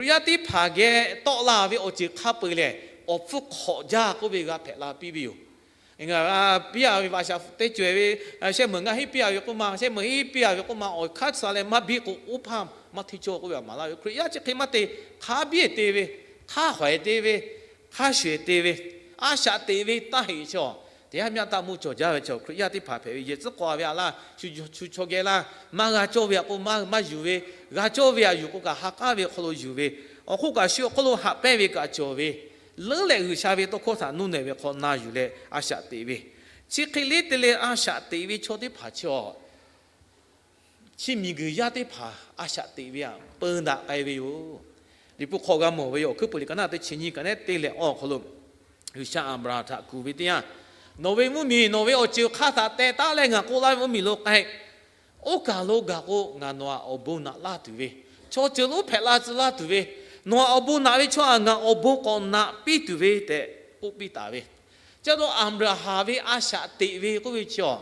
Hkriꞈ yaˇ teˇ hpaˍ geh tawˆ la ve awˬ ceuˬ hk'a peu-eˬ lehˬ, awˬ hpfuhˇ hk'awꞈ jaˇ k'oˆ ve g'a hpehꞈ la piˇ ve yoˬ. Ngaˬ piˇ-a ve vaꞈ shaꞈ teˇ cawehˬ ve, shehˆ meunˍ ngaˇ hinˉ piˇ-a ve k'oˆ ma, shehˆ meunˍ hinˉ piˇ-a ve k'oˆ ma, awˬ hk'aˇ suh leh maˇ biˇ k'o, oˇ hpaˇ maˇ hteˇ cawˇ k'oˆ ve a maˍ laˇ ve. Hkriꞈ yaˇ chi hk'e maˇ te, hk'a biˇ te ve, hk'a hawehˍ te ve, hk'a shuˍ te ve, a shaꞈ teꞈ ve taˇ heꞈ chaw, teˇ haˉ myaˇ taˇ mvuhˇ cawˬ jaˇ ve chaw, Hkriꞈ yaˇ teˇ hpaˍ hpehꞈ ve yehˬ tcuhˉ k'aw ve a laˇ, shu chaw geh laˇ, maˇ g'a cawˇ ve a k'o maˇ yuˬ ve, g'a cawˇ ve a yuˬ k'o kaꞈ ha k'aˉ ve hk'aw lo yuˬ ve, awˬ hk'oˆ kaꞈ shu awˬ hk'oˆ lo haꞈ pehnˇ ve kaꞈ cawˬ ve, leuˉ leh G'uiˬsha ve tawˇ hkawˇ htaꞈ nuˇ nehˬ ve hk'aw na yuˬ leh a shaꞈ teꞈ ve, chi hk'e le te leh a shaꞈ teꞈ ve chaw teˇ hpaˍ chi a chi miˬguiˬ yaˇ teˇ hpaˍ a shaꞈ teꞈ ve aꞈ peu daꞈ k'ai ve yoˬ. Liꞈ hpu hk'aw g'a mawˬ ve yoˬ. Awˬ hkuiˉ peuˬ liꞈ ka naˆ teˇ chi nyiˇ ka nehˉ teˇ leh awˬ hk'aw lo, G'uiˬsha Aˍbraˍhanˍ htaꞈ kuˬ ve teˇ yanˇ, nawˬ ve mvuhˇmiˬ nawˬ ve awˬ ceuˬ hk'aˇ htaꞈ teh taˉ leh ngaˬ k'oˆ laˇ ve mvuhˇmiˬ lo k'ai. Oˇ kaˬ lo gaˬ k'o, ngaˬ nawˬ aꞈ awˬ bon naꞈ laˇ tuˬ ve, chaw ceuˬ lonˉ hpehꞈ la tcuh laˇ tuˬ ve, nawˬ aꞈ awˬ bon naꞈ ve chaw aꞈ ngaˬ awˬ bon k'awꞈ naꞈ piˇ tuˬ ve tehꞈ k'oˆ piˇ taˍ ve. Chi a lo Aˍbraˍhanˍ ve a shaꞈ teꞈ ve k'oˆ ve chi a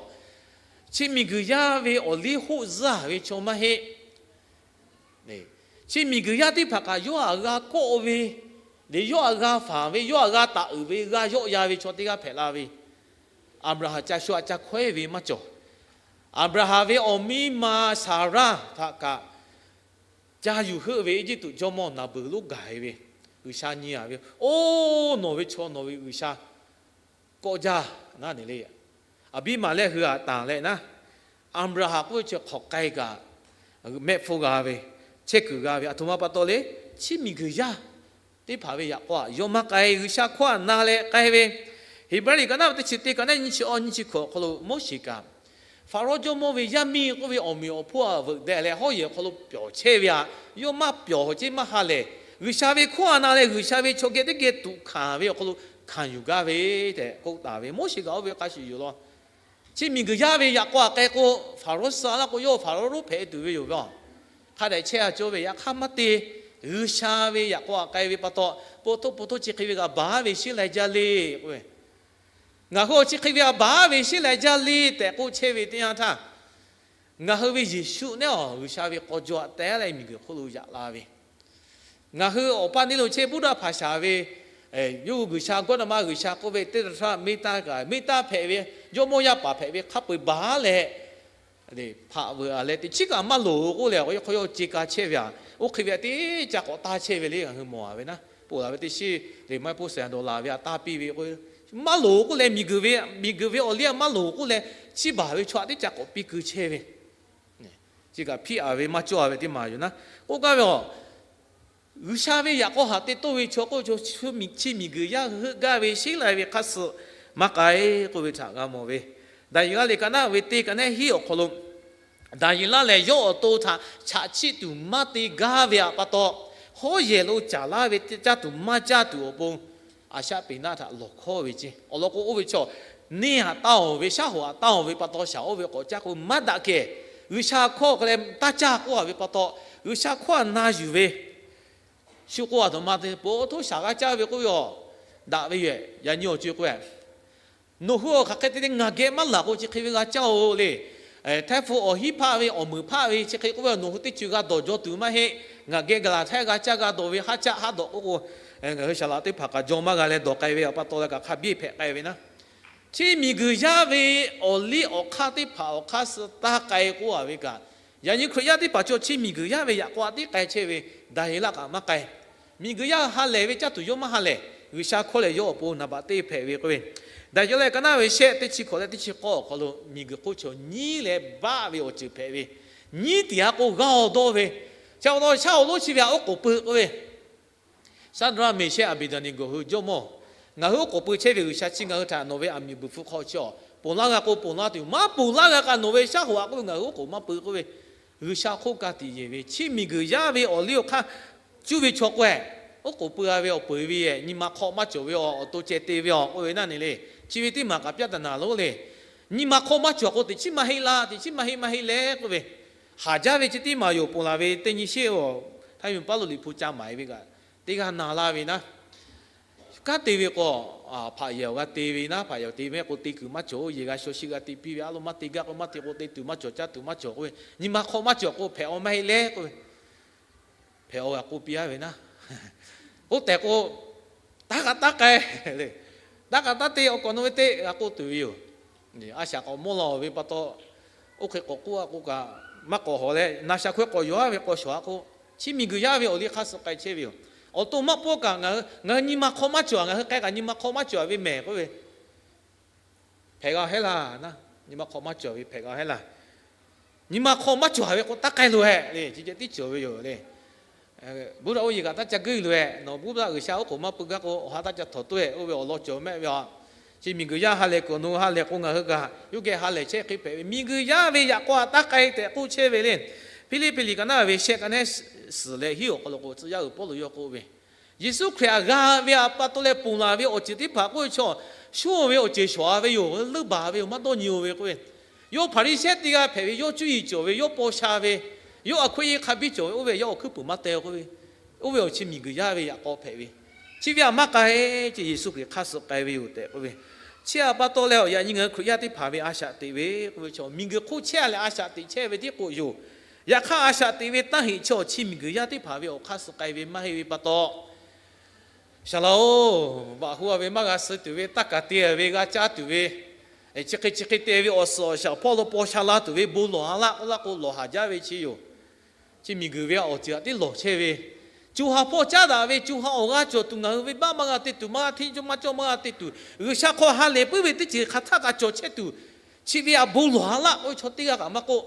chi miˬguiˬ yaˇ ve awˬ liˇ hoˆ zuhˇ ve chaw maˇ heˆ. Chi miˬguiˬ yaˇ teˇ hpaˍ kaꞈ yawˇ aꞈ g'a kawˆ ve, leh yawˇ aꞈ g'a faˍ ve, yawˇ aꞈ g'a taˍ uiˍ ve, g'a yawˆ ya ve chaw teˇ g'aˇ hpehꞈ la ve. Aˍbraˍhanˍ ca shu aꞈ ca hkawehˉ ve maˇ cawˬ. Aˍbraˍhanˍ ve awˬ miˇ ma Saˍraˇ htaꞈ kaꞈ ca yuˬ heuˆ ve Eˇjiˇtuꞈ jawˇmawˇ naˍ beuˍ lonˉ gaˬ e ve, G'uiˬsha nyi a ve, Oˇ, nawˬ ve chaw nawˬ ve G'uiˬsha kawˆ jaˇ naˉ ne le. Aˍbiˇmaˍlehˆ hui aꞈ tanˬ leh naˉ, Aˍbraˍhanˍ k'oˆ ve chi hk'awꞈ k'ai kaꞈ, mehˆ hpfuhˇ g'a ve, chehˇ kuiˬ g'a ve, aˬ htoꞈ ma pa taw le, chi miˬguiˬ yaˇ teˇ hpaˍ ve yaꞈ k'aw aꞈ yawˇ maˇ k'ai, G'uiˬsha hkawˇ aꞈ na leh k'ai ve. Heˍbrehˇ liꞈ ka naˆ ve teˇ chi teˇ ka naˆ nyiˇ chi awˇ nyiˇ chi hkawꞈ awˬ hk'aw lo Moˉseˍ kaꞈ, Faˍrawˇ jawˇmawˇ ve yaˇ miˇ k'oˆ ve awˬ meꞈ awˬ hponˇ aꞈ veuꞈ deh leh hawˉ yehˬ awˬ hk'aw lo pyawˬ chehˇ ve aꞈ, yawˇ maˇ pyawˬ ceˇ maˇ ha lehˬ, G'uiˬsha ve hkawˇ aꞈ na leh G'uiˬsha ve chaw geh teˇ geh tuꞈ hkanˍ ve awˬ hk'aw lo hkanˍ yuˬ gaˇ ve tehꞈ k'oˆ taˍ ve. Moˉseˍ kaꞈ oˇ ve hk'a shuˍ yoˬ law. Chi miˬguiˬ yaˇ ve yaꞈ k'aw aꞈ k'ai k'o, Faˍrawˇ suh laˇ k'o, yawˇ Faˍrawˇ lonˉ hpehꞈ tuˬ ve yoˬ ve a. Hk'a dehꞈ chehˇ a cawˇ ve yaꞈ hk'aˇ maˇ te. G'uiˬsha ve yaꞈ k'aw aꞈ k'ai ve pa taw, po htoˆ po htoˆ chi hk'e ve g'a baˬ ve sheˉ lai jaˇ le k'oˆ ve, ngaˬ hui awˬ chi hk'e ve g'a baˬ ve sheˉ lai jaˇ le tehꞈ k'oˆ chehˇ ve teˇ yanˇ htaˇ, ngaˬ hui ve Yeˍsuˆ nehˉ awˬ G'uiˬsha ve k'aw jaw aꞈ teh leh miˬguiˬ hk'oˆ lo yaꞈ la ve, ngaˬ hui awˬ paˇ neˇ lo chehˇ Buddha hpaˍ shaˍ ve, yawˇ hui G'uiˬsha Gawˇnaˍma G'uiˬsha k'oˆ ve teˇ htaˇ htaˇ meˇ taˇ kaꞈ meˇ taˇ hpehꞈ ve, jawˇmawˇ yaˇ paˍ hpehꞈ ve hk'a peu-eˬ baˬ leh, hpaꞈ veuꞈ a leh teˇ chiˉ kaꞈ maˇ loˍ k'oˆ leh, awˬ hk'aw yawˇ ce ka chehˇ ve a. Oˇ hk'e ve a teˇ ca k'awꞈ taˇ chehˇ ve le ngaˬ hui mawˬ a ve naˉ. Poˬ laˬ ve teˇ shiˉ le maˇ heˆ poˆ sehˍ dawˬ laˬ ve a taˇ piˇ ve k'o, maˇ loˍ k'oˆ leh miˬguiˬ ve, miˬguiˬ ve awˬ liˇ a maˇ loˍ k'oˆ leh, chiˇ baˬ ve chaw a teˇ ca k'awꞈ piˇ keu chehˇ ve, chi kaꞈ hpiˇ a ve maˇ cawˇ a ve teˇ maˬ yoˬ naˉ. K'oˆ gaˇ ve a, G'uiˬsha ve yaꞈ k'aw haꞈ te toˇ ve chaw k'oˆ ve chaw, chi miˬguiˬ yaˇ heuˆ gaˇ ve sheˉ lai ve hk'a suh maˇ k'ai k'oˆ ve htaꞈ g'a mawˬ ve. Daˍyeˍlaˆ liꞈ ka naˆ ve teˇ ka naˆ hiˉ awˬ hk'aw lo, Daˍyeˍlaˆ lehˬ yawˇ awˬ to htaꞈ chaꞈ chiˆ tuˬ maˇ te gaˇ ve aꞈ pa taw, hawˉ yehˬ lo caˍ laˇ ve caˇ tuˬ maˇ caˇ tuˬ awˬ pon, a shaꞈ peˍ naˆ htaꞈ lawˬ hkawˉ ve ceˇ. Awˬ lawn k'o, oˇ ve chaw neˇ aꞈ taˇ awˬ ve, shaˉ hoꞈ aꞈ taˇ awˬ ve pa taw, shaˍ oˇ ve k'awꞈ caˇ k'o maˇ daꞈ kehˬ. G'uiˬsha hkawˇ hk'a leh taˇ caˇ k'oˆ a ve pa taw, G'uiˬsha hkawˇ aꞈ na yuˬ ve shu k'oˆ a htoꞈ ma te po htoˇ shaˍ g'a caˇ ve k'oˆ ve a, daꞈ ve yoˬ. Yaꞈ nyi awˬ co k'oˆ ve, nawˬ hui awˬ hk'aˬ hk'e te leh ngaˬ geh maˇ laˬ k'o chi hk'e ve g'a caˇ-oˬ le. Htaiˇ hpu awˬ hinˉ hpaˆ ve awˬ meunˍ hpaˆ ve chi hk'e k'oˆ ve, nawˬ hui teˇ ceuˬ g'a dawˬ jaw tuˬ maˇ heˆ. Ngaˬ geh gaˬ laˬ htaˇ g'a caˇ g'a dawˬ ve haˉ caˆ haˉ dawꞈ k'oˆ k'o, ngaˬ hui saˍ laꞈ teˇ hpaˍ kaꞈ jaw maˇ g'a leh dawˬ k'ai ve aꞈ pa taw leh kaꞈ hk'a biˇ hpehꞈ k'ai ve naˉ. Chi miˬguiˬ yaˇ ve awˬ liˇ awˬ hk'aˇ teˇ hpaˍ awˬ hk'aˇ suh taˇ k'ai k'oˆ a ve kaꞈ, yaꞈ nyi Hkriꞈ yaˇ teˇ hpaˍ chaw chi miˬguiˬ yaˇ ve yaꞈ k'aw aꞈ tiˉ k'ai chehˇ ve, Daˍyeˍlaˆ kaꞈ maˇ k'ai. Miˬguiˬ yaˇ ha lehˬ ve caˇ tuˬ yawˇ maˇ ha lehˬ, G'uiˬsha hkawˇ lehˬ yawˇ awˬ pon naˍ baꞈ teˇ hpehꞈ ve k'oˆ ve, Daˍyeˍlaˆ ka naˆ ve shehˆ teˇ chi hkawꞈ leh teˇ chi k'awˇ awˬ hk'aw lo miˬguiˬ hk'oˆ chaw nyiˉ leh baˆ ve awˬ ceuˬ hpehꞈ ve, nyiˉ tiꞈ ha k'o g'aˇ awˬ dawˇ ve, chi awˬ lawn shaˉ awˬ lonˉ chi ve aꞈ oˉ k'oˍ pui k'oˆ ve, Shaˍdraˆ, Meˍshehˆ, Aˍbeˍdaˍneˍgoˍ hui jawˇmawˇ, ngaˬ hui oˉ k'oˍ pui chehˇ ve G'uiˬsha chi ngaˬ hui htaꞈ nawˬ ve aˬ miˍ bvuhˬ hpfuh hk'aw chi awˬ ponˬ laˇ g'a k'o ponˬ laˇ tuˬ, maˇ ponˬ laˇ g'a kaꞈ nawˬ ve shaˉ hoꞈ aꞈ k'oˆ ve ngaˬ hui oˉ k'oˍ maˇ pui k'oˆ ve, G'uiˬsha hk'oˆ ka tiꞈ yeˬ ve chi miˬguiˬ yaˇ ve awˬ liˇ awˬ hk'aˇ cuˇ ve chaw k'o, oˉ k'oˍ pui g'a ve awˬ peuˬ ve, nyi ma hk'aw maˇ cawˬ ve, awˬ to ceh te ve a k'oˆ ve naˉ ne le. Chi ve teˇ maˬ kaꞈ pyaˇ taˍ naˍ lonˉ le. Nyi ma hk'aw maˇ cawˬ k'o teꞈ chiˉ maˇ heˆ laˇ, teꞈ chiˉ maˇ heˆ maˇ heˆ leh k'oˆ ve, haˍ jaˇ ve chi teˇ maˬ yoˬ. Ponˬ laˬ ve teˇ nyi sheˉ a, Htaiˇ miˬ paˉ lo liꞈ hpu ca maˍ e ve kaꞈ, teˇ g'aˇ na laˇ ve naˉ. Kanˉ te ve k'o, hpaꞈ yehˬ awˬ g'a te ve naˉ, hpaꞈ yehˬ te ve k'o te kuiˬ maˇ cawˬ, yehˬ g'a shaw shiˆ g'a te piˇ ve a lo maˇ te gaˇ k'o maˇ te k'o te tuˬ maˇ cawˬ, caˇ tuˬ maˇ cawˬ k'oˆ ve, nyi ma hk'aw maˇ cawˬ k'o hpehꞈ awˬ maˇ heˆ leh k'oˆ ve, hpehꞈ awˬ g'a k'oˆ piˇ a ve naˉ. K'oˆ tehꞈ k'o, taˇ k'aꞈ taˇ k'ai le. Taˇ k'aꞈ taˇ te, awˬ k'awꞈ nawˉ ve teˇ g'a k'oˆ tuˬ ve yoˬ. A shaꞈ k'awꞈ mawˇ la ve pa taw, oˇ hk'e k'awꞈ k'oˆ a k'o kaꞈ, maˇ k'awꞈ hawˍ leh, naˍ shaˍ hk'oˆ k'awꞈ yonˍ-a ve k'awꞈ shawˍ-a k'o, chi miˬguiˬ yaˇ ve awˬ liˇ hk'aˇ suh k'ai chehˇ ve yoˬ. Awˬ to maˇ pawˆ kaꞈ, ngaˬ hui nyi ma hk'aw maˇ cawˬ, ngaˬ hui k'ai kaꞈ nyi ma hk'aw maˇ cawˬ ve mehˬ k'oˆ ve, hpehꞈ g'a hehˉ laˇ. Nyi ma hk'aw maˇ cawˬ ve hpehꞈ g'a hehˉ laˇ. Nyi ma hk'aw maˇ cawˬ ve k'o, taˇ k'ai loˬ hehꞈ le. Chi ceh tiˉ cawˬ ve yoˬ le. Buddha oˇ yeˬ kaꞈ taˇ ca guiˇ loˬ hehꞈ. Nawˬ Buddha G'uiˬsha oˉ k'oˍ maˇ pui gaˇ k'o, awˬ ha taˇ ca htawnˍ toˆ hehꞈ. Oˇ ve awˬ lawn cawˬ mehˆ ve a. Chi miˬguiˬ yaˇ ha lehˬ kuiˬ awˬ nu ha lehˬ k'o, ngaˬ hui kaꞈ yawˇ geh ha lehˬ chehˇ hk'e hpehꞈ ve. Miˬguiˬ yaˇ ve yaꞈ k'aw htaꞈ taˇ k'ai tehꞈ k'oˆ chehˇ ve le. Hpiˇliˇpiˆ liꞈ ka naˉ ve shehˆ ka nehˉ suhˍ leh hiˉ awˬ hk'aw lo k'o, tcuh yaˇ uiˍ Pawˇluꞈ yawˇ k'oˆ ve, Yeˍsuˆ Hkriꞈ htaꞈ g'a ve htaꞈ pa taw leh ponˬ laˬ ve awˬ ceuˬ teˇ hpaˍ k'oˆ ve chaw, shuˉ-oˬ ve awˬ ceuˬ shawˍ-a ve yoˬ. Leuˉ baˬ ve yoˬ. Maˇ dawˇ nyi-o ve k'oˆ ve, yawˇ Hpaˍriˍsehˇ teˇ g'aˇ hpehꞈ ve, yawˇ cuˇ yiˍ cawˬ ve, yawˇ paw sha ve, yawˇ a hkuiˆ yeˇ hk'a biˇ cawˬ ve, oˇ ve yawˇ awˬ hkuiˉ puiˍ maˇ teh k'oˆ ve, oˇ ve awˬ chi miˬguiˬ yaˇ ve yaꞈ k'aw hpehꞈ ve. Chi ve htaꞈ maˇ k'ai, chi Yeˍsuˆ Hkriꞈ hk'aˇ suh k'ai ve yoˬ tehꞈ k'oˆ ve. Chi htaꞈ pa taw leh awˬ yaꞈ nyi ngaˬ hui Hkriꞈ yaˇ teˇ hpaˍ ve a shaꞈ teꞈ ve k'oˆ ve chaw, miˬguiˬ hk'oˆ chehˇ leh a shaꞈ teꞈ chehˇ ve tiˉ k'o yoˬ. Yaꞈ hk'aˇ, a shaꞈ teꞈ ve taˇ heꞈ chaw chi miˬguiˬ yaˇ teˇ hpaˍ ve awˬ hk'aˇ suh k'ai ve maˇ heˆ ve pa taw, Shaˍ laꞈ-oˬ, vaꞈ hu-a ve maˇ g'a suh tuˬ ve, taˇ kaˍ te ve g'a caˇ tuˬ ve, chi hk'e chi hk'e te ve awˬ suhˍ awˬ shaˍ hpawˇ lo paw sha la tuˬ ve bon lawˬ ha laˆ k'oˆ laˇ k'o, lawˬ haˍ jaˇ ve chi yoˬ. Chi miˬguiˬ ve awˬ ceuˬ htaꞈ tiˉ lawˬ chehˇ ve, co ha hpawˇ caˉ daꞈ ve, co ha awˬ g'aˇ cawˬ tuˬ, ngaˬ hui ve baˆ maˇ g'a te tuˬ, maˇ g'a hteˇ cawˇ maˇ cawˇ maˇ g'a te tuˬ, G'uiˬsha hk'aw ha lehˬ puiˉ ve teˇ ceuˬ hk'aˬ htaˆ kaꞈ cawˬ chehˇ tuˬ, chi ve htaꞈ bon lawˬ ha laˆ k'oˆ ve chaw teˇ g'aˇ kaꞈ maˇ k'oˆ.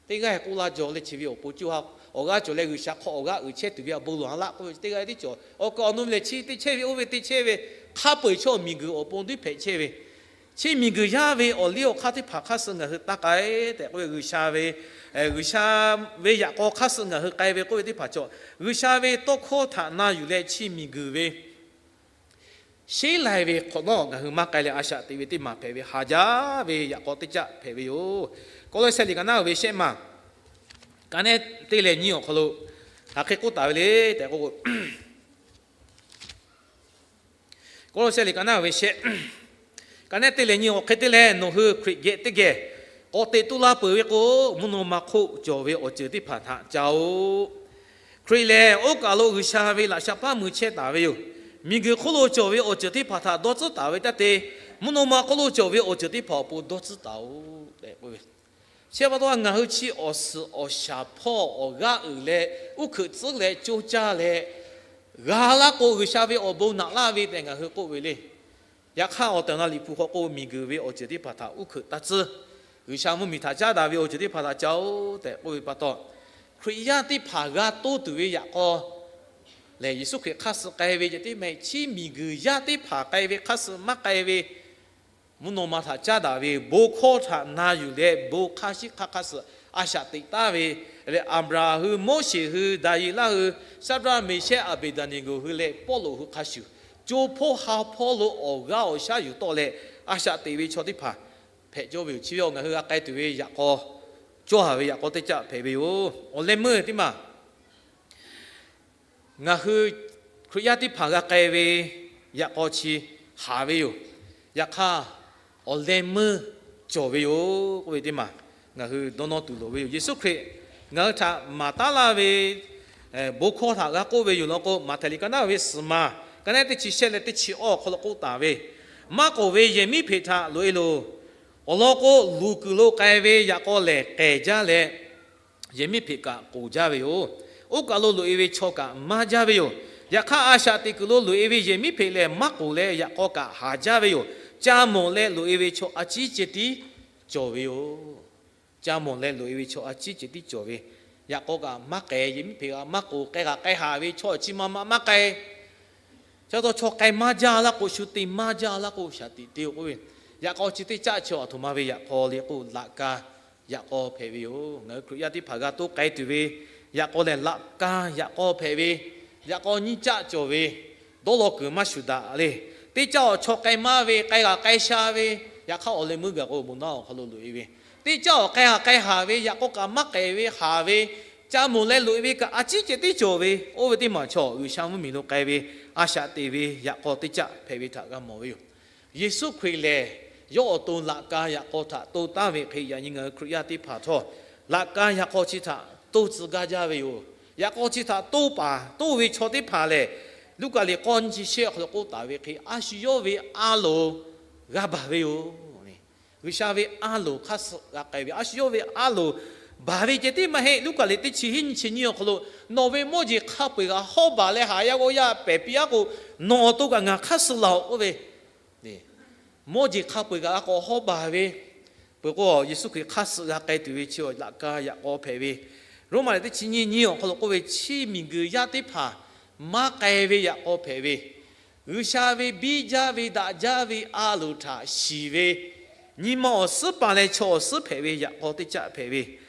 Teˇ g'aˇ k'oˆ laˇ jaw leh, chi ve awˬ pon co ha awˬ g'aˇ cawˬ leh G'uiˬsha hk'aw awˬ g'aˇ uiˍ chehˇ tuˬ ve htaꞈ bon lawˬ ha laˆ k'oˆ ve teˇ g'aˇ tiˉ cawˬ. Awˬ kaꞈ awˬ nu lehˬ, chi te chehˇ ve oˇ ve te chehˇ ve, hk'a peu-eˬ chaw miˬguiˬ awˬ pon tiˉ hpehꞈ chehˇ ve, chi miˬguiˬ yaˇ ve awˬ liˇ awˬ hk'aˇ teˇ hpaˍ hk'aˇ suh ngaˬ hui taˇ k'ai tehꞈ k'oˆ ve, G'uiˬsha ve, G'uiˬsha ve yaꞈ k'aw hk'aˇ suh ngaˬ hui k'ai ve k'oˆ ve teˇ hpaˍ cawˬ. G'uiˬsha ve tawˇ hkawˇ htaꞈ na yuˬ leh chi miˬguiˬ ve sheˉ lai ve hk'awꞈ nawˉ ngaˬ hui maˇ k'ai leh a shaꞈ teꞈ ve teˇ maˬ hpehꞈ ve, haˍ jaˇ ve yaꞈ k'aw teˇ caˆ hpehꞈ ve yoˬ. Kawˇlawˇsehˇ liꞈ ka naˉ ve shehˆ ma, ka nehˉ teˇ leh nyi awˬ hk'aw lo hk'aˬ hk'e k'oˆ taˍ ve le tehꞈ k'o, Kawˇlawˇsehˇ liꞈ ka naˉ ve shehˆ, ka nehˉ teˇ leh nyi awˬ hk'e te leh, nawˬ hui Hkriꞈ geh teˇ geh k'awꞈ teꞈ tu la peuˬ ve k'o, mvuhˇ naw ma hk'oˆ cawˬ ve awˬ ceuˬ teˇ hpaˍ htaꞈ caˇ-oˆ. Hkriꞈ lehˬ, oˇ kaˬ lo G'uiˬsha ve laꞈ sha paˉ mui chehˇ taˍ ve yoˬ. Miˬguiˬ hk'oˆ lo cawˬ ve awˬ ceuˬ teˇ hpaˍ htaꞈ dawˇ tcuhˉ taˍ ve taˇ te, mvuhˇ naw ma hk'oˆ lo cawˬ ve awˬ ceuˬ teˇ hpaˍ awˬ pon dawˇ tcuhˉ taˍ-oꞈ tehꞈ k'oˆ ve. Chi pa taw ngaˬ hui chi awˬ suhˍ awˬ shaˍ hpawˇ awˬ g'aˇ uiˍ leh, uˉ hkeuꞈ tcuhˉ leh, co caˇ leh, g'a laˇ k'o G'uiˬsha ve awˬ bon naꞈ laˇ ve tehꞈ ngaˬ hui k'oˆ ve le. Yaꞈ hk'aˇ, awˬ tehˬ awˬ na Liꞈ hpu hk'aw k'oˆ ve, miˬguiˬ ve awˬ ceuˬ teˇ hpaˍ htaꞈ uˉ hkeuꞈ taˇ tcuhˉ, G'uiˬsha mvuhˇmiˬ htaꞈ caˉ daꞈ ve awˬ ceuˬ teˇ hpaˍ htaꞈ caˇ-oˆ tehꞈ k'oˆ ve pa taw, Hkriꞈ yaˇ teˇ hpaˍ g'a toˇ tuˬ ve yaꞈ k'aw lehˬ, Yeˍsuˆ Hkriꞈ hk'aˇ suh k'ai ve ceh tiˉ mehˆ, chi miˬguiˬ yaˇ teˇ hpaˍ k'ai ve hk'aˇ suh maˇ k'ai ve, mvuhˇ naw ma htaꞈ caˉ daꞈ ve bon hkawˇ htaꞈ na yuˬ leh, bon hk'aˇ shiˉ hk'aˇ hk'aˇ suh a shaꞈ teꞈ taˍ ve leh, Aˍbraˍhanˍ hui, Moˉseˍ hui, Daˍyeˍlaˆ hui, Saˍdraˆ, Meˍshehˇ, Aˍbeˍdaˍneˍgoˍ hui leh Pawˇluꞈ hui hk'a shuˍ, co hpawˇ ha hpawˇ lo awˬ g'aˇ awˬ shaˉ yuˬ tawˆ leh a shaꞈ teꞈ ve chaw teˇ hpaˍ hpehꞈ cawˇ ve yoˬ. Chi ve awˬ ngaˬ hui g'a k'ai tuˬ ve yaꞈ k'aw, cawˇ haˍ ve yaꞈ k'aw teˇ caˆ hpehꞈ ve yoˬ. Awˬ leh meuˇ teˇ maˬ ngaˬ hui Hkriꞈ yaˇ teˇ hpaˍ g'a k'ai ve yaꞈ k'aw chi haˍ ve yoˬ. Yaꞈ hk'aˇ, awˬ leh meuˇ cawˬ ve yoˬ k'oˆ ve teˇ maˬ ngaˬ hui dawˇ nawˇ tuˬ loˍ ve yoˬ. Yeˍsuˆ Hkriꞈ ngaˬ hui htaꞈ maˍ taˉ laˇ ve bon hkawˇ htaꞈ g'a k'oˆ ve yoˬ law k'o, Maꞈhtehˍ liꞈ ka naˉ ve suhˍ ma, ka nehˉ teˇ chi shehˆ leh teˇ chi awˇ awˬ hk'aw lo k'oˆ taˍ ve, Maˇ k'oˍ ve yehˬmiˉhpeꞈ htaꞈ loꞈ-e loˬ. Awˬ lawn k'o, luˬ kuiˬ lo k'ai ve yaꞈ k'aw lehˬ k'ehˬ jaˇ leh, yehˬmiˉhpeꞈ kaꞈ k'oˍ jaˇ ve yoˬ. Oˇ kaˬ lo loꞈ-e ve chaw kaꞈ maˇ jaˇ ve yoˬ. Yaꞈ hk'aˇ, a shaꞈ teꞈ kuiˬ lo loꞈ-e ve yehˬmiˉhpeꞈ lehˬ maˇ k'oˍ leh yaꞈ k'aw kaꞈ haˍ jaˇ ve yoˬ. Ca mawˬ leh loꞈ-e ve chaw a ciˉ ceh tiˉ cawˬ ve yoˬ. Ca mawˬ leh loꞈ-e ve chaw a ciˉ ceh tiˉ cawˬ ve, yaꞈ k'aw kaꞈ maˇ k'ehˬ, yehˬmiˉhpeꞈ kaꞈ maˇ k'oˍ, k'ai kaꞈ k'ai haˍ ve chaw chi ma ma maˇ k'ai. Chaw taw chaw k'ai maˇ jaˇ laˇ k'o, shu te maˇ jaˇ laˇ k'o, shaˍ tiꞈ te-o k'oˆ ve, yaꞈ k'aw chi teˇ caˆ chi aˬ htoꞈ ma ve yaꞈ k'aw le k'o, laꞈ ka yaꞈ k'aw hpehꞈ ve yoˬ. Ngaˬ hui Hkriꞈ yaˇ teˇ hpaˍ g'a toˇ k'ai tuˬ ve yaꞈ k'aw lehˬ, laꞈ ka yaꞈ k'aw hpehꞈ ve, yaꞈ k'aw nyiˇ caˆ cawˬ ve, dawˇ law kuiˬ maˇ shuˍ daꞈ le. Teˇ caˆ awˬ chaw k'ai maˇ ve, k'ai g'a k'ai sha ve, yaꞈ hk'aˇ awˬ leh meuˇ gaˬ k'o bon naˉ awˬ hk'aw lo loꞈ-e ve, teˇ caˆ awˬ k'ai g'a k'ai haˍ ve, yaꞈ k'aw kaꞈ maˇ k'ehˬ ve haˍ ve, ca mawˬ leh loꞈ-e ve kaꞈ a ciˉ ceh tiˉ cawˬ ve, oˇ ve teˇ maˬ chaw G'uiˬsha mvuhˇmiˬ lo k'ai ve a shaꞈ teꞈ ve yaꞈ k'aw teˇ caˆ hpehꞈ ve htaꞈ g'a mawˬ ve yoˬ. Yeˍsuˆ Hkriꞈ lehˬ, yawˇ awˬ to laꞈ ka yaꞈ k'aw htaꞈ to taˍ ve hk'e, yaꞈ nyi ngaˬ hui Hkriꞈ yaˇ teˇ hpaˍ htawˇ laꞈ ka yaꞈ k'aw chi htaꞈ toˇ tcuh gaˇ jaˇ ve yoˬ. Yaꞈ k'aw chi htaꞈ toˇ paˍ toˇ ve chaw teˇ hpaˍ lehˬ, Luˉkaꞈ liꞈ k'awˇ nyiˇ chi shehˆ awˬ hk'aw lo k'oˆ taˍ ve hk'e, a shu yawˇ ve a loˍ g'a baˬ ve yoˬ. G'uiˬsha ve a loˍ hk'aˇ suh g'a k'ai ve, a shu yawˇ ve a loˍ baˬ ve ceh tiˉ maˇ heˆ. Luˉkaꞈ liꞈ teˇ chi hiˉ nyiˇ chi nyiˇ awˬ hk'aw lo, nawˬ ve mawˇ jeˬ hk'a peu-eˬ kaꞈ hawˉ baˬ leh haˍ yaˇ g'awˇ yaˇ pehˬ piˇ-aˉ k'o, nawˬ awˬ to kaꞈ ngaˬ hk'aˇ suh laˬ-oꞈ k'oˆ ve, mawˇ jeˬ hk'a peu-eˬ kaꞈ g'a k'awꞈ hawˉ baˬ ve, peuˬ k'o, Yeˍsuˆ Hkriꞈ hk'aˇ suh g'a k'ai tuˬ ve chi laꞈ ka yaꞈ k'aw hpehꞈ ve, Roˉmaꞈ liꞈ teˇ chi nyiˇ nyiˇ awˬ hk'aw lo k'oˆ ve, chi miˬguiˬ yaˇ teˇ hpaˍ maˇ k'ai ve yaꞈ k'aw hpehꞈ ve, G'uiˬsha ve biˇ jaˇ ve daꞈ jaˇ ve a loˍ htaꞈ shiˍ ve, nyi ma awˬ suhˉ paˍ leh chaw awˬ suhˉ hpehꞈ ve yaꞈ k'aw teˇ caˆ hpehꞈ ve,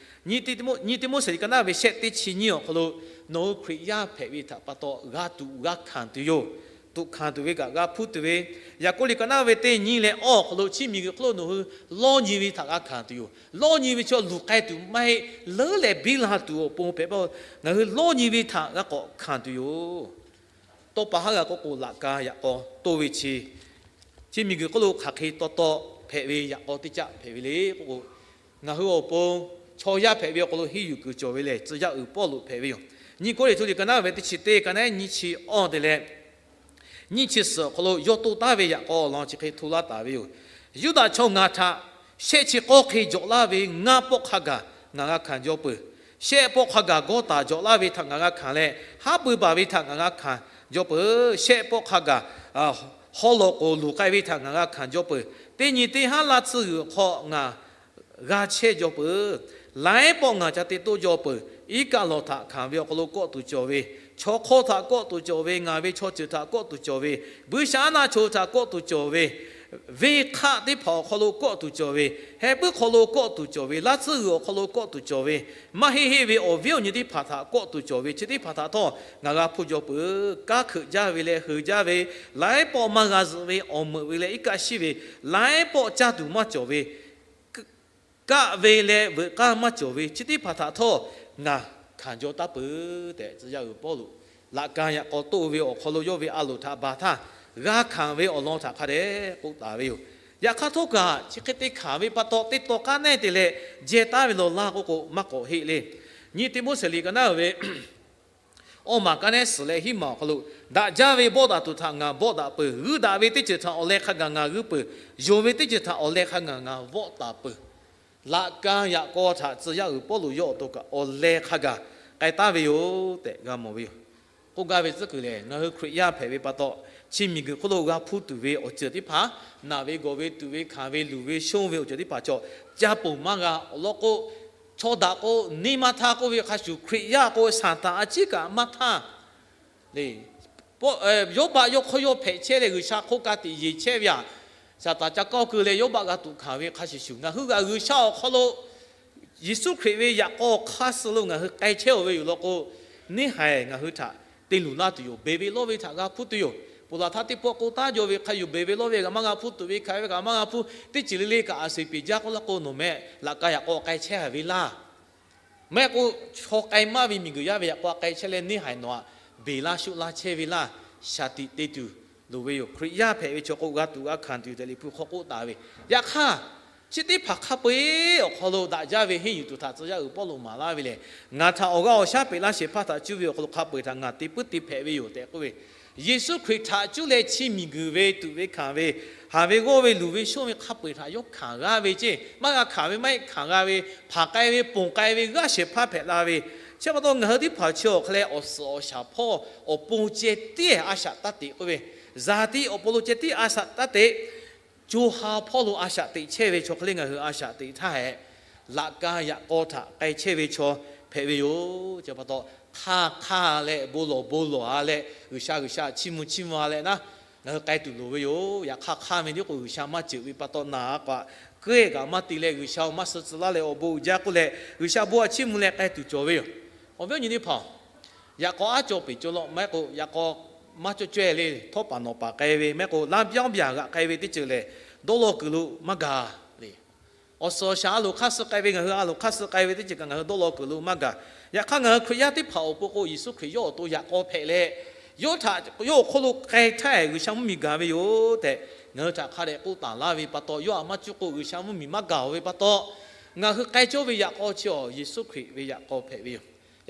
nyi Tiˆmoˉseˍ liꞈ ka naˉ ve shehˆ teˇ chi nyiˇ awˬ hk'aw lo, nawˬ hui Hkriꞈ yaˇ hpehꞈ ve htaꞈ pa taw g'a tuꞈ g'a hkanˍ tuˬ yoˬ. Tuꞈ hkanˍ tuˬ ve kaꞈ g'a hpuˇ tuˬ ve, Yaˍkoˆ liꞈ ka naˉ ve teˇ nyiˇ leh awˇ awˬ hk'aw lo, chi miˬguiˬ hk'oˆ lo nawˬ hui lawˇ nyi ve htaꞈ g'a hkanˍ tuˬ yoˬ. Lawˇ nyi ve chaw luˬ k'ai tuˬ maˇ heˆ, leuˉ leh biˇ la tuˬ awˬ pon hpehꞈ pa, ngaˬ hui lawˇ nyi ve htaꞈ g'a k'awꞈ hkanˍ tuˬ yoˬ. Tawˇ pa haˉ g'a k'oˆ k'o, laꞈ ka yaꞈ k'aw toˇ ve chi, chi miˬguiˬ hk'oˆ lo hk'aˬ hk'e taw taw hpehꞈ ve yaꞈ k'aw teˇ caˆ hpehꞈ ve le k'oˆ k'o, ngaˬ hui awˬ pon chaw yaˇ hpehꞈ ve awˬ hk'aw lo henˇ yuˬ kuiˬ cawˬ ve lehˬ, tcuh yaˇ uiˍ Pawˇluꞈ hpehꞈ ve yoˬ. Nyi Kawˇrenˍhtuˆ liꞈ ka naˉ ve teˇ chi teˇ ka naˉ nyiˇ chi awˇ te leh nyiˇ chi suhˍ awˬ hk'aw lo yawˇ to taˉ ve yaꞈ k'aw awˬ lawn chi hk'e hto laˇ taˍ ve yoˬ. Yuˇdaꞈ chaw ngaˬ htaꞈ shehˆ chi k'awˇ hk'e jawꞈ laˇ ve ngaˇ pawˆ hk'a gaˬ ngaˬ g'a hkanˍ jaw peuˬ. Shehˆ pawˆ hk'a gaˬ gawˇ taˍ jawꞈ laˇ ve htaꞈ ngaˬ g'a hkanˍ leh, haˉ pui baˬ ve htaꞈ ngaˬ g'a hkanˍ jaw peuˬ. Shehˆ pawˆ hk'a gaˬ haw lawˬ k'oˍ luˬ k'ai ve htaꞈ ngaˬ g'a hkanˍ jaw peuˬ. Teˇ nyi teˇ haˉ laˇ tsuhˇ g'uiˬ awˬ hk'aw ngaˬ g'a chehˇ jaw peuˬ. Laiˉ pawˆ ngaˬ ca te toˆ jaw peuˬ. Iˉ kaˆ lawˬ htaꞈ hkanˍ ve awˬ hk'aw lo kawˆ tuˬ cawˬ ve, chaw hk'awˇ htaꞈ kawˆ tuˬ cawˬ ve, ngaˬ ve chaw ceuˬ htaꞈ kawˆ tuˬ cawˬ ve, buiˇshaˆaˉnaˆ chaw hui htaꞈ kawˆ tuˬ cawˬ ve, venˇ hk'aˆ teˇ hpaˍ awˬ hk'aw lo kawˆ tuˬ cawˬ ve, heh puiˉ hk'aw lo kawˆ tuˬ cawˬ ve, laˇ tsuhˇ g'uiˬ awˬ hk'aw lo kawˆ tuˬ cawˬ ve, maˇ heˆ heˆ ve awˬ viˉ awˬ nyi teˇ hpaˍ htaꞈ kawˆ tuˬ cawˬ ve, chi teˇ hpaˍ htaꞈ htawˇ ngaˬ g'a hpuˇ jaw peuˬ. Kanˉ hkeuꞈ jaˇ ve leh heuˬ jaˇ ve, laiˉ pawˆ maˇ g'a zuhꞈ ve, awˬ meuꞈ ve leh iˉ kaˆ shiˉ ve, laiˉ pawˆ caˇ tuˬ maˇ cawˬ ve, kaˆ ve leh veuꞈ k'aˇ maˇ cawˬ ve, chi teˇ hpaˍ htaꞈ htawˇ ngaˬ hkanˍ jaw taˉ peuˬ tehꞈ, tcuh yaˇ uiˍ Pawˇluꞈ laꞈ ka yaꞈ k'aw toˇ ve awˬ hk'aw lo yawˇ ve a loˍ htaꞈ baˬ htaˇ, g'a hkanˍ ve awˬ lawn htaꞈ hk'a dehꞈ k'oˆ taˍ ve yoˬ. Yaꞈ hk'aˇ htawˇ kaꞈ chi hk'e te hkanˍ ve pa taw, teˇ taw k'aˉ neˉ te leh jehˇ taˉ ve law laˇ k'oˆ k'o, maˇ k'awꞈ heˆ le. Nyi Tiˆmoˉseˍ liꞈ ka naˉ ve awˇ maˬ ka neˉ suhˍ leh hiˉ maˬ awˬ hk'aw lo, daꞈ jaˇ ve bawˆ daꞈ tuˬ htaꞈ ngaˬ bawˆ daꞈ peuˬ. G'uiˇ daꞈ ve teˇ ceuˬ htaꞈ awˬ leh hk'a gaˬ ngaˬ g'uiˇ peuˬ. Yonˍ ve teˇ ceuˬ htaꞈ awˬ leh hk'a gaˬ ngaˬ vawˆ taˍ peuˬ. Laꞈ ka yaꞈ k'aw htaꞈ tcuh yaˇ uiˍ Pawˇluꞈ yawˇ awˬ to kaꞈ awˬ leh hk'a gaˬ k'ai taˉ ve yoˬ tehꞈ g'a mawˬ ve yoˬ. K'oˆ gaˇ ve tcuhˉ kuiˬ lehˬ, ngaˬ hui Hkriꞈ yaˇ hpehꞈ ve pa taw, chi miˬguiˬ hk'oˆ lo g'a hpuˇ tuˬ ve awˬ ceuˬ teˇ hpaˍ, naˬ ve gawˬ ve tuꞈ ve hkanˍ ve luˬ ve shonˇ ve awˬ ceuˬ teˇ hpaˍ cawˬ, ca ponˬ maˇ g'a awˬ lawn k'o, chaw daꞈ k'o neˇ maˇ htaˇ k'oˆ ve hk'a shuˍ, Hkriꞈ yaˇ k'o Saˍtanˍ a ciˉ kaꞈ maˇ htaˇ le. Yawˇbaˆ yawˇ hk'aw yawˇ hpehꞈ chehˇ leh G'uiˬsha hk'oˆ ka tiꞈ yeˬ chehˇ ve aꞈ, Saˍtanˍ ca kawˇ keu leh Yawˇbaˆ g'a tuꞈ hkanˍ ve hk'a shuˍ shuˍ, ngaˬ hui kaꞈ G'uiˬsha awˬ hk'aw lo Yeˍsuˆ Hkriꞈ ve yaꞈ k'aw hk'aˇ suh lo ngaˬ hui k'ai chehˇ-oˬ ve yoˬ law k'o, neˇ haiˬ ngaˬ hui htaꞈ te luˬ laˇ tuˬ yoˬ. Beˬ ve lawˇ ve htaꞈ g'a hpuˇ tuˬ yoˬ. Ponˬ laˬ htaˇ teˇ pawˆ k'oˆ taˉ jaw ve hk'a yoˬ. Beˬ ve lawˇ ve kaꞈ maˇ g'a hpuˇ, tuꞈ ve hkanˍ ve kaꞈ maˇ g'a hpuˇ, teˇ ceuˬ le le kaꞈ a suˍ peˍ jaˇ k'oˆ laˇ k'o, nawˬ meh laꞈ ka yaꞈ k'aw k'ai chehˇ a ve laˇ. Maˇ heˆ k'o, chaw k'ai maˇ ve miˬguiˬ yaˇ ve yaꞈ k'aw k'ai chehˇ leh neˇ haiˬ nawˬ aꞈ beˬ laˇ shuˆ laˇ chehˇ ve laˇ, shaˍ tiꞈ te tuˬ loˍ ve yoˬ. Hkriꞈ yaˇ hpehꞈ ve chaw k'o g'a tuꞈ g'a hkanˍ tuˬ yoˬ tehꞈ Liꞈ hpu hk'aw k'oˆ taˍ ve. Yaꞈ hk'aˇ, chi teˇ hpaˍ hk'a peu-eˬ awˬ hk'aw lo daꞈ jaˇ ve henˇ yuˬ tuˬ htaꞈ tcuh yaˇ uiˍ Pawˇluꞈ maˍ laˇ ve lehˬ, ngaˬ htaꞈ awˬ g'aˇ awˬ shaˉ peꞈ laˇ shehˍ hpaˇ htaꞈ cuˇ ve awˬ hk'aw lo hk'a peu-eˬ htaꞈ ngaˬ te puiˉ te hpehꞈ ve yoˬ tehꞈ k'oˆ ve, Yeˍsuˆ Hkriꞈ htaꞈ cuˇ leh chi miˬguiˬ ve tuꞈ ve hkanˍ ve, haˍ ve g'awˇ ve luˬ ve shonˇ ve hk'a peu-eˬ htaꞈ yawˇ hkanˍ g'a ve ceˇ. Maˇ g'a hkanˍ ve maˇ heˆ, hkanˍ g'a ve, hpanˍ k'ai ve, ponˬ k'ai ve, g'aˇ shehˍ hpaˇ hpehꞈ la ve. Chi pa taw ngaˬ hui teˇ hpaˍ chi awˬ hk'aw leh awˬ suhˍ awˬ shaˍ hpawˇ awˬ pon ceh tiˉ a shaꞈ taˇ teꞈ k'oˆ ve, zaˍ tiꞈ awˬ pon lo ceh tiˉ a shaꞈ taˇ teꞈ. Co ha hpawˇ lo a shaꞈ teꞈ chehˇ ve chaw hk'e le ngaˬ hui a shaꞈ teꞈ htaˇ hehꞈ, laꞈ ka yaꞈ k'aw htaꞈ k'ai chehˇ ve chaw hpehꞈ ve yoˬ. Chi pa taw, hk'aˇ hk'aˇ leh bon lawˬ bon lawˬ-a leh, G'uiˬsha G'uiˬsha chiˇ mvuh chiˇ mvuh-a leh naˉ, ngaˬ hui k'ai tuˬ loˍ ve yoˬ. Yaꞈ hk'aˇ hk'aˇ ve tiˉ k'o G'uiˬsha maˇ ceuˬ ve pa taw, naˬ a k'aꞈ keu-e kaꞈ maˇ te leh G'uiˬsha-oˬ, maˇ suh tcuh laˇ leh awˬ bon uiˍ jaˇ k'oˆ leh G'uiˬsha bon htaꞈ chiˇ mvuh leh k'ai tuˬ cawˬ ve yoˬ. Awˬ viˉ awˬ nyi teˇ hpaˍ-oˬ, yaꞈ k'aw aˉ caw peˍ caw law maˇ heˆ k'o, yaꞈ k'aw maˇ cawˇ caweh le, htawˇ paˍ nawˬ paˍ k'ai ve maˇ heˆ k'o, laˇ byaˇ byaˬ g'aꞈ k'ai ve teˇ ceuˬ lehˬ, dawˇ law kuiˬ lo maˇ gaˬ le. Awˬ suhˍ awˬ shaˍ a loˍ hk'aˇ suh k'ai ve, ngaˬ hui a loˍ hk'aˇ suh k'ai ve teˇ ceuˬ kaꞈ ngaˬ hui dawˇ law kuiˬ lo maˇ gaˬ. Yaꞈ hk'aˇ, ngaˬ hui Hkriꞈ yaˇ teˇ hpaˍ awˬ pon k'o, Yeˍsuˆ Hkriꞈ yawˇ awˬ to yaꞈ k'aw hpehꞈ leh, yawˇ htaꞈ yawˇ awˬ hk'oˆ lo k'ai htaˇ, G'uiˬsha mvuhˇmiˬ gaˬ ve yoˬ tehꞈ ngaˬ hui htaꞈ hk'a dehꞈ k'oˆ taˍ laˇ ve pa taw, yawˇ htaꞈ maˇ cuˇ k'o G'uiˬsha mvuhˇmiˬ maˇ gaˬ-oˬ ve pa taw, ngaˬ hui k'ai cawˇ ve yaꞈ k'aw chi awˬ Yeˍsuˆ Hkriꞈ ve yaꞈ k'aw hpehꞈ ve yoˬ.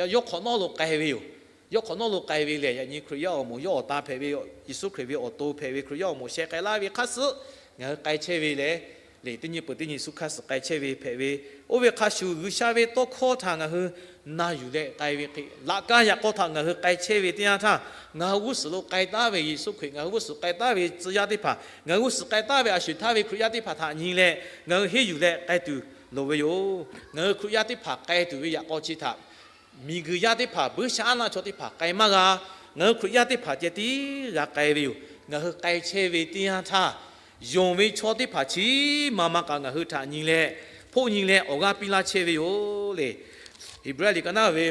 Yawˇ hk'awꞈ nawˉ lo k'ai ve yoˬ. Yawˇ hk'awꞈ nawˉ lo k'ai ve lehˬ, yaꞈ nyi Hkriꞈ yaˇ awˬ moˍ yawˇ awˬ ta hpehꞈ ve, Yeˍsuˆ Hkriꞈ ve awˬ to hpehꞈ ve Hkriꞈ yaˇ awˬ moˍ sheh k'ai laˇ ve hk'aˇ suhˉ ngaˬ hui k'ai chehˇ ve leh, lehˬ teˇ nyi peuˬ teˇ nyi Yeˍsuˆ hk'aˇ suhˍ k'ai chehˇ ve hpehꞈ ve, oˇ ve hk'a shuˍ G'uiˬsha ve tawˇ hkawˇ htaꞈ ngaˬ hui na yuˬ leh k'ai ve hk'e, laꞈ ka yaꞈ k'aw htaꞈ ngaˬ hui k'ai chehˇ ve teˇ yanˇ htaˇ, ngaˬ hui g'uˇ suhˍ lo k'ai taˉ ve Yeˍsuˆ Hkriꞈ, ngaˬ hui g'uˇ suhˍ k'ai taˉ ve tcuh yaˇ teˇ hpaˍ, ngaˬ hui g'uˇ suhˍ k'ai taˉ ve a shuˍ htaˇ ve Hkriꞈ yaˇ teˇ hpaˍ htaꞈ nyi leh ngaˬ hui henˇ yuˬ leh k'ai tuˬ loˍ ve yoˬ. Ngaˬ hui Hkriꞈ yaˇ teˇ hpaˍ k'ai tuˬ ve yaꞈ k'aw chi htaꞈ miˬguiˬ yaˇ teˇ hpaˍ, buiˇshaˆaˉnaˆ chaw teˇ hpaˍ k'ai maˇ g'a. Ngaˬ hui Hkriꞈ yaˇ teˇ hpaˍ ceh tiˉ g'a k'ai ve yoˬ. Ngaˬ hui k'ai chehˇ ve teˇ yanˇ htaˇ, yonˍ ve chaw teˇ hpaˍ chi ma ma kaꞈ ngaˬ hui htaꞈ nyi leh, hpoˆ nyi leh awˬ g'aˇ piˇ laˇ chehˇ ve yoˬ le. Heˍbrehˇ liꞈ ka naˉ ve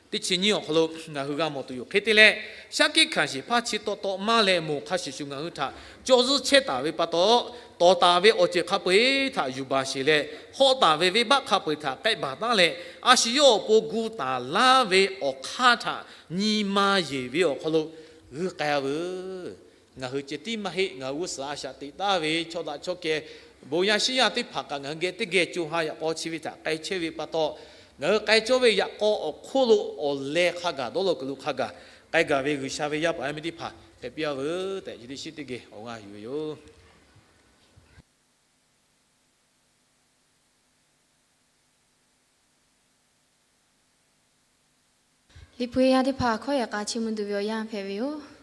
teˇ chi nyiˇ awˬ hk'aw lo ngaˬ hui g'a mawˬ tuˬ yoˬ. Hk'e te leh, shaˉ hkiˆ hkanˍ sheˍ hpaˇ chi tawˆ tawˆ maˇ leh moˬ hk'a shuˍ shuˍ ngaˬ hui htaꞈ cawˇ zuhˇ chehˇ taˍ ve pa taw, tawˍ taˍ ve awˬ ceuˬ hk'a peu-eˬ htaꞈ yuˬ baˬ sheˍ leh, hawˆ taˍ ve venˇbaˆ hk'a peu-eˬ htaꞈ k'ehˆ baˬ taˉ leh, a shu yawˇ awˬ pon gu taˍ laˇ ve awˬ hk'aˇ htaꞈ nyi ma yeˬ ve awˬ hk'aw lo g'uiˇ k'ai-a veuˬ. Ngaˬ hui ceh tiˉ maˇ heˆ, ngaˬ hui g'uˇ suhˍ a shaꞈ teꞈ taˉ ve chaw daꞈ chaw kehˬ, bon yaˇ shiˉ yaˇ teˇ hpaˍ kaꞈ ngaˬ hui geh teˇ geh co ha yaꞈ k'aw chi ve htaꞈ k'ai chehˇ ve pa taw, ngaˬ hui k'ai cawˇ ve yaꞈ k'aw awˬ hk'oˆ lo awˬ leh hk'a gaˬ dawˇ law kuiˬ lo hk'a gaˬ k'ai gaˬ ve G'uiˬsha ve yaˇ paˍ yaˇ miˇ teˇ hpaˍ hpehꞈ piˇ-a veuˬ tehꞈ, chi teˇ shiˉ teˇ geh awˬ g'aˇ yuˬ ve yoˬ. Liꞈ hpu yaˇ teˇ hpaˍ hkawˇ yehˬ k'a chiˇ mvuh tuˬ ve awˬ yanˇ hpehꞈ ve yoˬ.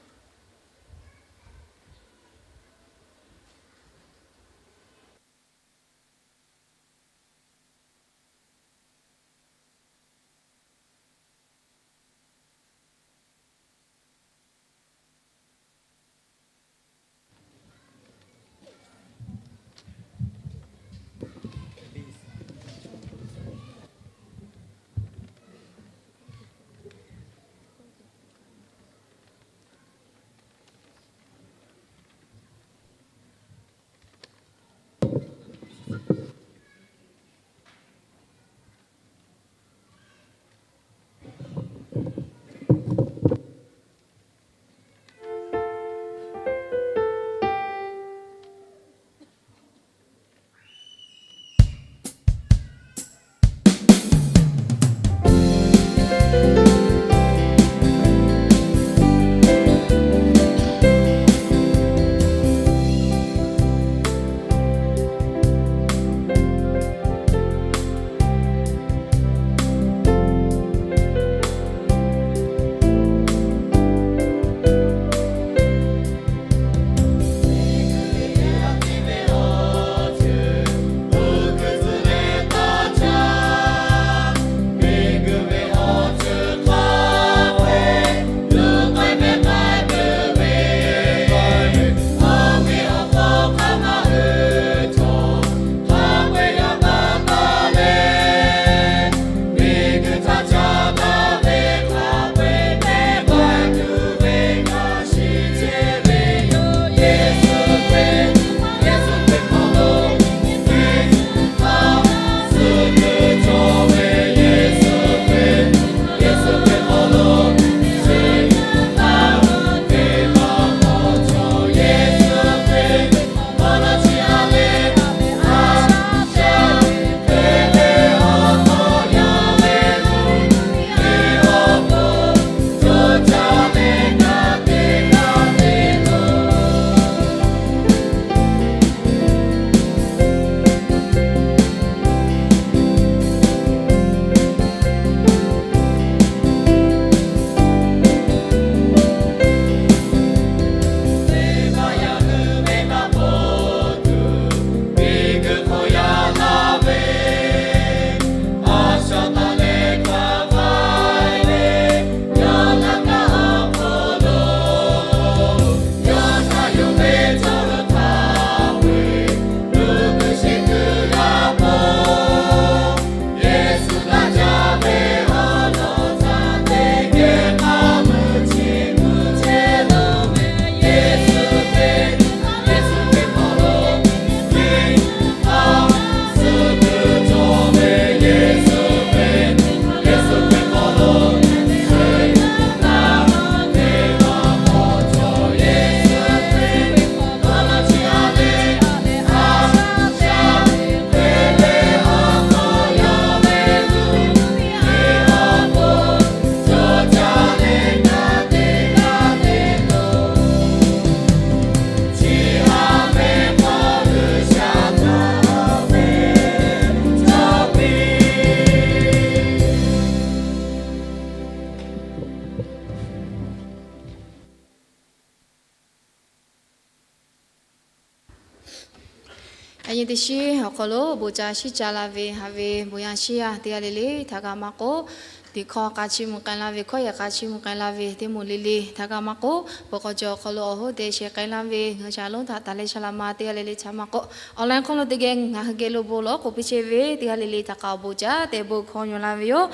Yaꞈ nyi teˇ shiˉ awˬ hk'aw lo bon ca shiˉ ca la ve haꞈ ve bon yaˇ shiˉ yaˇ teˇ g'aˇ le le htaꞈ g'a maˇ k'oˆ, tiꞈ hkawˇ k'a chiˇ mvuh k'ai la ve, hkawˇ yehˬ k'a chiˇ mvuh k'ai la ve teˇ moˍ le le htaꞈ g'a maˇ k'oˆ, bon k'aw cawˬ awˬ hk'aw lo awˬ hoˉ te sheh k'ai la ve ngaˬ hui shaˍ lonˉ htaꞈ taˍ leh sha la ma teˇ g'aˇ le le htaꞈ maˇ k'oˆ, online hk'aw lo teˇ geh ngaˬ hui geh lo bon lawˬ k'oˍ piˇ chehˇ ve teˇ g'aˇ le le htaꞈ k'aoˍ bon ca tehꞈ bon hkawˇ yaw la ve yoˬ.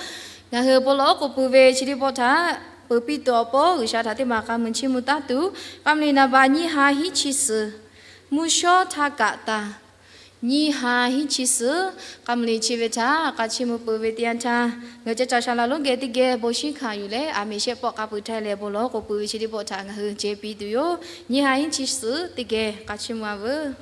Ngaˬ hui bon lawˬ k'oˍ pui ve chi teˇ pawˆ htaꞈ peuˬ piˇ tuˬ awˬ pon G'uiˬsha htaꞈ teˇ maˬ k'a muiˬ chiˇ mvuh taˉ tuˬ, k'a muiˬ liꞈ naˍ baˬ nyiˇ ha hiˉ chi suhˍ, mvuhˇ shawˉ htaˇ kaꞈ taˍ, nyiˇ ha hiˉ chi suhˍ, k'a muiˬ liꞈ chi ve htaꞈ k'a chiˇ mvuh peuˬ ve teˇ yanˇ htaˇ, ngaˬ hui ca caˬ sha la lonˉ geh teˇ geh bon shinˉ hkanˍ yuˬ leh, aˬ miˍ shehˆ pawˆ k'a pui htaˇ leh bon lawˬ k'oˍ pui ve chi teˇ pawˆ htaꞈ ngaˬ hui ceh piˇ tuˬ yoˬ. Nyiˇ ha hiˉ chi suhˍ teˇ geh k'a chiˇ mvuh a veuˬ.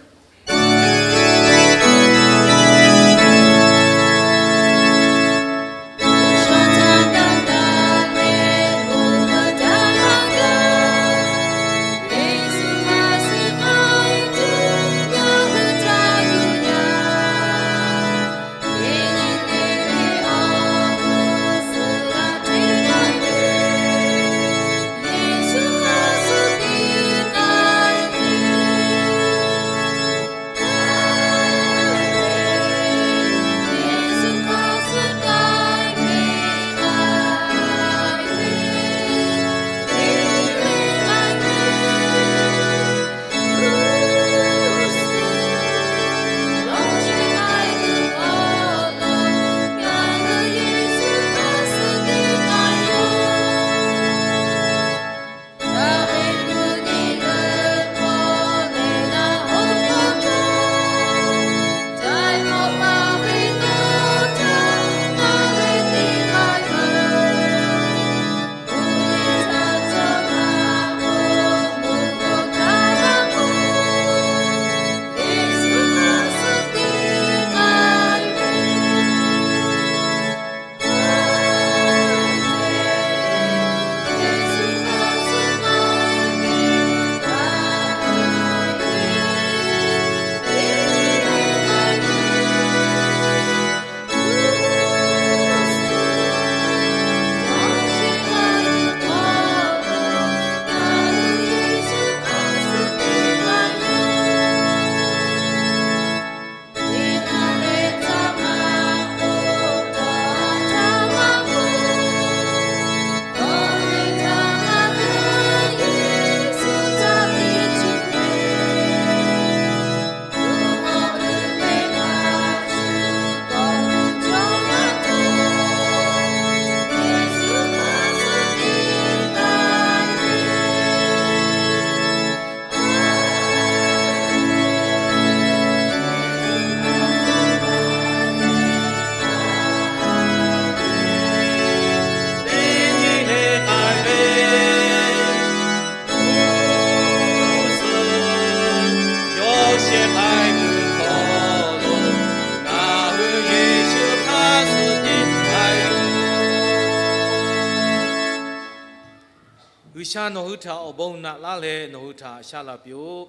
G'uiˬsha nawˬ hui htaꞈ awˬ bon naꞈ laˇ leh nawˬ hui htaꞈ shaˉ la piˇ-oˆ.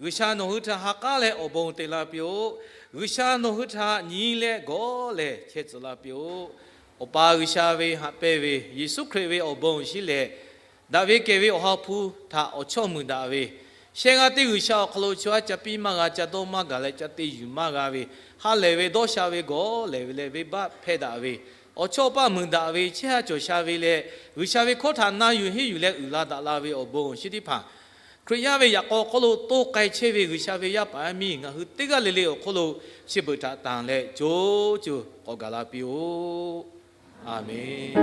G'uiˬsha nawˬ hui htaꞈ ha k'aˉ leh awˬ bon te la piˇ-oˆ. G'uiˬsha nawˬ hui htaꞈ nyi leh gawˬ leh chehˇ tcuh la piˇ-oˆ. Awˬ pa G'uiˬsha ve haꞈ pehnˇ ve Yeˍsuˆ Hkriꞈ ve awˬ bon awˬ shinˉ lehˬ, daꞈ ve kehˬ ve Awˬ ha hpu htaꞈ awˬ chawˇ muiˬ daꞈ ve, shehˆ g'aˇ teˇ G'uiˬsha awˬ hk'aw lo chaw yaˇ ca piˇ maˇ g'a, ca dawˇ maˇ gaˬ leh ca te yuˬ maˇ g'a ve, ha lehˬ ve dawˇ sha ve gawˬ lehˬ ve leh venˇbaˆ hpehˇ daꞈ ve, awˬ chawˇ paˇ muiˬ daꞈ ve, chehˇ ha cawˬ sha ve leh G'uiˬsha ve hkawˇ htaꞈ na yuˬ henˇ yuˬ leh uiˍ la daꞈ la ve awˬ bon awˬ shinˉ teˇ hpaˍ, Hkriꞈ yaˇ ve yaꞈ k'aw hk'oˆ lo toˇ k'ai chehˇ ve G'uiˬsha ve yaˇ paˍ yaˇ miˇ ngaˬ hui teˇ g'aˇ le le awˬ hk'oˆ lo chi beuꞈ htaꞈ tanˬ leh co co k'awꞈ gaˬ la piˇ-oˆ. Aˬmenˍ.